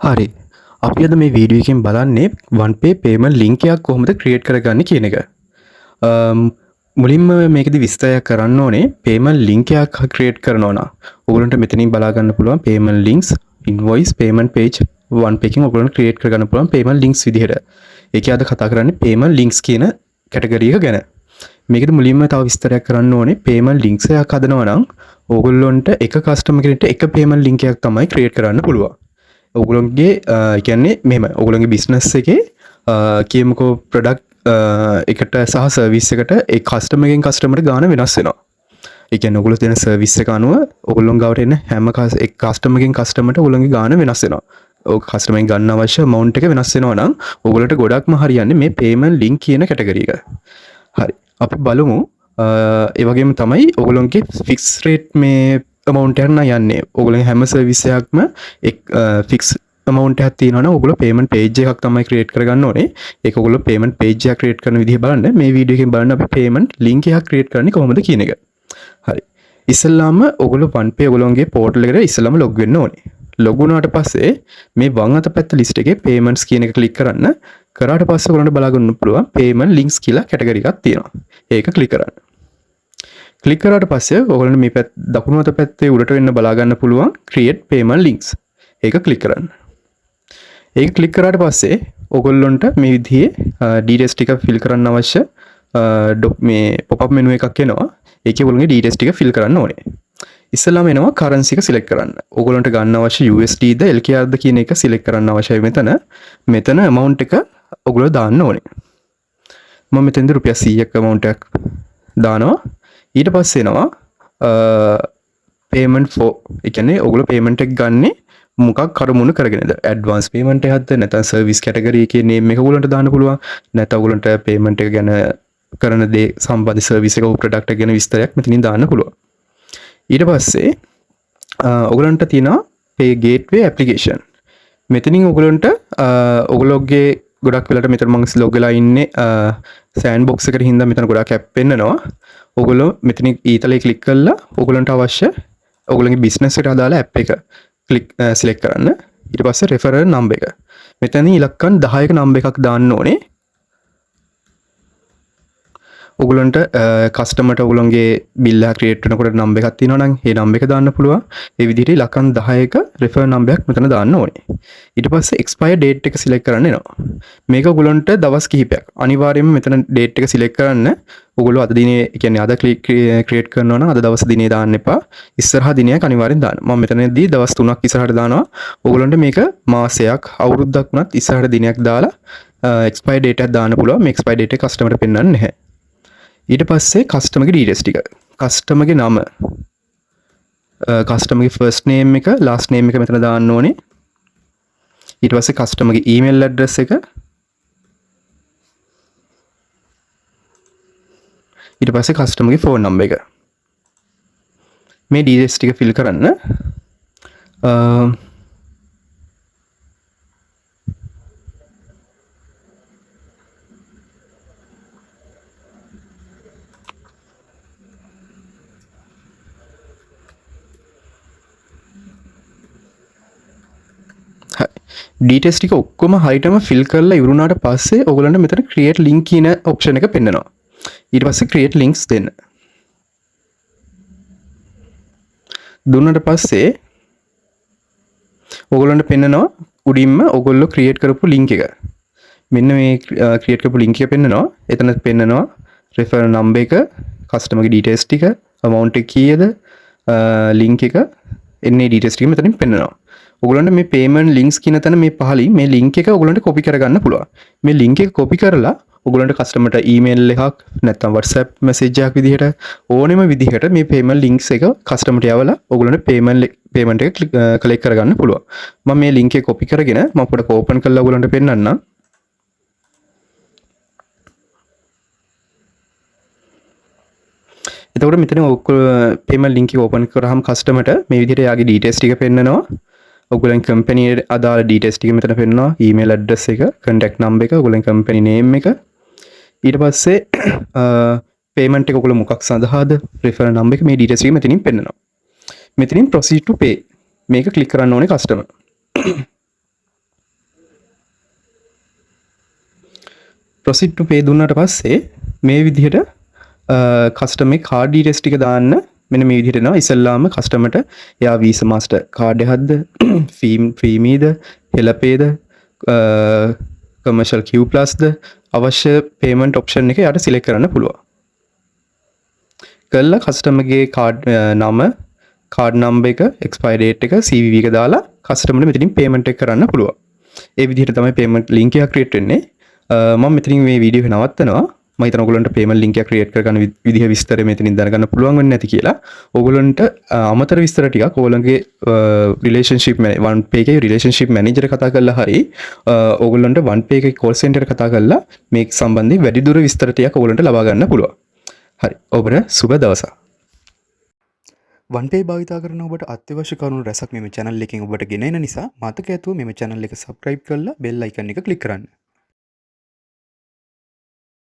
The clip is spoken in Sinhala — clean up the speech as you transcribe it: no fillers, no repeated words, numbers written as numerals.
හරි. අපි අද මේ වීඩියෝ එකෙන් බලන්නේ OnePay payment link එකක් කොහොමද ක්‍රියේට් කරගන්නේ කියන එක. මුලින්ම මේකෙදි විස්තරයක් කරන්න ඕනේ payment link එකක් ක්‍රියේට් කරනවා නම් ඔයගොල්ලන්ට මෙතනින් බලා ගන්න පුළුවන් payment links, invoice, payment page OnePay එකෙන් ඔයගොල්ලන්ට ක්‍රියේට් කරගන්න පුළුවන් payment links විදිහට. ඒකේ අද කතා කරන්නේ payment links කියන කැටගරි එක ගැන. මේකෙදි මුලින්ම තව විස්තරයක් කරන්න ඕනේ payment links එකක් හදනවා නම් ඕගොල්ලොන්ට එක කස්ටමර් කෙනෙක්ට එක payment link එකක් තමයි ක්‍රියේට් කරන්න පුළුවන්. ඔගොල්ලොන්ගේ ඒ කියන්නේ මෙහෙම ඔගොල්ලොන්ගේ බිස්නස් එකේ කියමුකෝ ප්‍රොඩක්ට් එකට සහ සර්විස් එකට ඒ කස්ටමර් එකෙන් කස්ටමර්ට ගාන වෙනස් වෙනවා. ඒ කියන්නේ ඔගොල්ලෝ දෙන සර්විස් එක අනුව ඔගොල්ලොන් ගාවට එන හැම එක් කස්ටමර් එකෙන් කස්ටමර්ට ඔගොල්ලොන්ගේ ගාන වෙනස් වෙනවා. ඔය කස්ටමර් එකෙන් ගන්න අවශ්‍ය amount එක වෙනස් වෙනවා නම් ඔගොල්ලන්ට ගොඩක්ම හරියන්නේ මේ payment link කියන කැටගරි එක. හරි. අපි බලමු. ඒ වගේම තමයි ඔගොල්ලොන්ගේ ෆික්ස් රේට් මේ amount එකක් නම් යන්නේ. ඔයගොල්ලෝගේ හැම සර්විස් එකක්ම එක් ෆික්ස් amount එකක් තියෙනවා නම් ඔයගොල්ලෝ payment page එකක් තමයි ක්‍රියේට් කරගන්න ඕනේ. ඒක ඔයගොල්ලෝ payment page එකක් ක්‍රියේට් කරන විදිහ බලන්න. මේ වීඩියෝ එකෙන් බලන්න අපි payment link එකක් ක්‍රියේට් කරන්නේ කොහොමද කියන එක. හරි. ඉස්සෙල්ලාම ඔයගොල්ලෝ OnePay ඔයගොල්ලෝගේ පෝටල් එකට ඉස්සෙල්ලාම ලොග් වෙන්න ඕනේ. ලොග් වුණාට පස්සේ මේ වම් අත පැත්ත ලිස්ට් එකේ payments කියන එක ක්ලික් කරන්න. කරාට පස්සේ ඔයගොල්ලන්ට බලා ගන්න පුළුවන් payment links කියලා කැටගරි එකක් තියෙනවා. ඒක ක්ලික් කරන්න. ක්ලික් කරාට පස්සේ ඔයගොල්ලන්ට මේ දකුණු අත පැත්තේ උඩට වෙන්න බලා ගන්න පුළුවන් create payment links. ඒක ක්ලික් කරන්න. ඒක ක්ලික් කරාට පස්සේ ඔයගොල්ලන්ට මේ විදිහේ ඩීටේල්ස් ටික ෆිල් කරන්න අවශ්‍ය මේ පොප් අප් මෙනු එකක් එනවා. ඒකේ ඔයගොල්ලන්ගේ ඩීටේල්ස් ටික ෆිල් කරන්න ඕනේ. ඉස්සෙල්ලාම එනවා කරන්සි එක සිලෙක්ට් කරන්න. ඔයගොල්ලන්ට ගන්න අවශ්‍ය USD ද LKR ද කියන එක සිලෙක්ට් කරන්න අවශ්‍යයි මෙතන. මෙතන amount එක ඔයගොල්ලෝ දාන්න ඕනේ. මම මෙතෙන්ද රුපියල් 100ක් amount එකක් දානවා. ඊට පස්සේ එනවා payment for. ඒ කියන්නේ ඔයගොල්ලෝ payment එක ගන්නෙ මොකක් අරමුණු කරගෙනද? ඇඩ්වාන්ස් පේමන්ට් එකක්ද නැත්නම් සර්විස් කැටගරි එකේ නේම් එක ඔයගොල්ලන්ට දාන්න පුළුවන්. නැත්නම් ඔයගොල්ලන්ට පේමන්ට් එක ගැන කරන දේ සම්බන්ධ සර්විස් එක හෝ ප්‍රොඩක්ට් එක ගැන විස්තරයක් මෙතනින් දාන්න පුළුවන්. ඊට පස්සේ ඔයගොල්ලන්ට තියෙනවා pay gateway application. මෙතනින් ඔයගොල්ලන්ට ඔයගොල්ලෝගේ ගොඩක් වෙලාවට මෙතන මං ලොග් වෙලා ඉන්නේ සෑන්ඩ් බොක්ස් එකට හින්දා මෙතන ගොඩක් ඇප් පෙන්නනවා. ඔයගොල්ලෝ මෙතනින් ඊතලේ ක්ලික් කරලා ඔයගොල්ලන්ට අවශ්‍ය ඔයගොල්ලන්ගේ බිස්නස් එකට අදාළ ඇප් එක සිලෙක්ට් කරන්න. ඊට පස්සේ රෙෆරල් නම්බර් එක. මෙතනින් ඉලක්කම් 10ක නම්බර් එකක් දාන්න ඕනේ. ඔයගොල්ලන්ට කස්ටමර්ට ඔයගොල්ලන්ගේ බිල් එක ක්‍රියේට් වෙනකොට නම්බර් එකක් තියෙනවා නම් ඒ නම්බර් එක දාන්න පුළුවන්. ඒ විදිහට ඉලක්කම් 10ක රෙෆරල් නම්බර් එකක් මෙතන දාන්න ඕනේ. ඊට පස්සේ එක්ස්පයර් ඩේට් එක සිලෙක්ට් කරන්න එනවා. මේක ඔයගොල්ලන්ට දවස් කිහිපයක් අනිවාර්යයෙන්ම මෙතන ඩේට් එක සිලෙක්ට් කරන්න. ඔයගොල්ලෝ අද දිනේ, ඒ කියන්නේ අද ක්‍රියේට් කරනවා නම් අද දවස් දිනේ දාන්න එපා. ඉස්සරහා දිනයක් අනිවාර්යෙන් දාන්න. මම මෙතනදී දවස් 3ක් ඉස්සරහට දානවා. ඔයගොල්ලන්ට මේක මාසයක් අවුරුද්දක් වුණත් ඉස්සරහට දිනයක් දාලා එක්ස්පයර් ඩේට් එකක් දාන්න පුළුවන්. මේ එක්ස්පයර් ඩේට් එක කස්ටමර්ට පෙන්වන්නේ නැහැ. ඊට පස්සේ කස්ටමර්ගේ ඩීටේල්ස් ටික. කස්ටමර්ගේ නම, කස්ටමර්ගේ ෆස්ට් නේම් එක, ලාස්ට් නේම් එක මෙතන දාන්න ඕනේ. ඊට පස්සේ කස්ටමර්ගේ ඊමේල් ඇඩ්‍රස් එක. ඊට පස්සේ කස්ටමර්ගේ ෆෝන් නම්බර් එක. මේ ඩීටේල්ස් ටික ෆිල් කරන්න. ඩීටේල්ස් ටික ඔක්කොම හරියටම ෆිල් කරලා ඉවර වුණාට පස්සේ ඔයගොල්ලන්ට මෙතන ක්‍රියේට් ලින්ක් කියන ඔප්ෂන් එක පෙන්නනවා. ඊට පස්සේ ක්‍රියේට් ලින්ක්ස් දෙන්න. දුන්නට පස්සේ ඔයගොල්ලන්ට පෙන්නනවා උඩින්ම ඔයගොල්ලෝ ක්‍රියේට් කරපු ලින්ක් එක. මෙන්න මේ ක්‍රියේට් කරපු ලින්ක් එක පෙන්නනවා. එතන පෙන්නනවා රෙෆරල් නම්බර් එක, කස්ටමර්ගේ ඩීටේල්ස් ටික, amount එක කීයද, ලින්ක් එක, එන්නේ ඩීටේල්ස් ටික මෙතනින් පෙන්නනවා. ඔයගොල්ලන්ට මේ පේමන්ට් ලින්ක්ස් කියන තැන මේ පහලින් මේ ලින්ක් එක ඔයගොල්ලන්ට කොපි කරගන්න පුළුවන්. මේ ලින්ක් එක කොපි කරලා ඔයගොල්ලන්ට කස්ටමර්ට ඊමේල් එකක් නැත්නම් WhatsApp message එකක් විදිහට ඕනෙම විදිහට මේ පේමන්ට් ලින්ක්ස් එක කස්ටමර්ට යවලා ඔයගොල්ලන්ට පේමන්ට් එක කලෙක්ට් කරගන්න පුළුවන්. මම මේ ලින්ක් එක කොපි කරගෙන මම පොඩක් ඕපන් කරලා ඔයගොල්ලන්ට පෙන්නන්නම්. එතකොට මෙතන ඔක්කොම පේමන්ට් ලින්ක් එක ඕපන් කරාම කස්ටමර්ට මේ විදිහට එයාගේ ඩීටේල්ස් ටික පෙන්නනවා. ඔයගොල්ලන් කම්පැනි අදාළ ඩීටේල්ස් ටික මෙතන පෙන්නනවා. ඊමේල් ඇඩ්‍රස් එක, කන්ටැක්ට් නම්බර් එක, ඔයගොල්ලන් කම්පැනි නේම් එක. ඊට පස්සේ පේමන්ට් එක ඔයගොල්ලෝ මොකක් සඳහාද, රෙෆරල් නම්බර් එක, මේ ඩීටේල්ස් ටික මෙතනින් පෙන්නනවා. මෙතනින් proceed to pay මේක ක්ලික් කරන්න ඕනේ කස්ටමර්. Proceed to pay දුන්නාට පස්සේ මේ විදිහට කස්ටමර් කාඩ් ඩීටේල්ස් ටික දාන්න මෙන්න මේ විදිහට එනවා. ඉස්සෙල්ලාම කස්ටමර්ට එයා වීසා, මාස්ටර් කාඩ් එකක්ද, ෆීමීද, හෙලපේද, කමර්ෂල් Q ප්ලස්ද, අවශ්‍ය පේමන්ට් ඔප්ෂන් එක එයාට සිලෙක්ට් කරන්න පුළුවන්. කළා කස්ටමර්ගේ කාඩ් නම, කාඩ් නම්බර් එක, එක්ස්පයරි ඩේට් එක, CVV එක දාලා කස්ටමර්ට මෙතනින් පේමන්ට් එක කරන්න පුළුවන්. ඒ විදිහට තමයි පේමන්ට් ලින්ක් එකක් ක්‍රියේට් වෙන්නේ. මම මෙතනින් මේ වීඩියෝ එක නවත්තනවා. මම හිතනවා ඔයගොල්ලන්ට පේමන්ට් ලින්ක් එකක් ක්‍රියේට් කරගන්න විදිහ විස්තර මෙතනින් දැනගන්න පුළුවන් වෙන්නේ නැති කියලා. ඔයගොල්ලන්ට අමතර විස්තර ටිකක් ඔයගොල්ලන්ගේ රිලේෂන්ෂිප් වන් පේ එකේ රිලේෂන්ෂිප් මැනේජර් කතා කරලා හරි ඔයගොල්ලන්ට වන් පේ එකේ කෝල් සෙන්ටර් කතා කරලා මේක සම්බන්ධයෙන් වැඩිදුර විස්තර ටිකක් ඔයගොල්ලන්ට ලබා ගන්න පුළුවන්. හරි. ඔබට සුබ දවසක්. වන්පේ භාවිතා කරන ඔබට අත්‍යවශ්‍ය කරුණු රැසක් මෙම චැනල් එකෙන් ඔබට ගෙන එන නිසා මතක ඇතුව මෙම චැනල් එක සබ්ස්ක්‍රයිබ් කරලා බෙල් අයිකන් එක ක්ලික් කරන්න.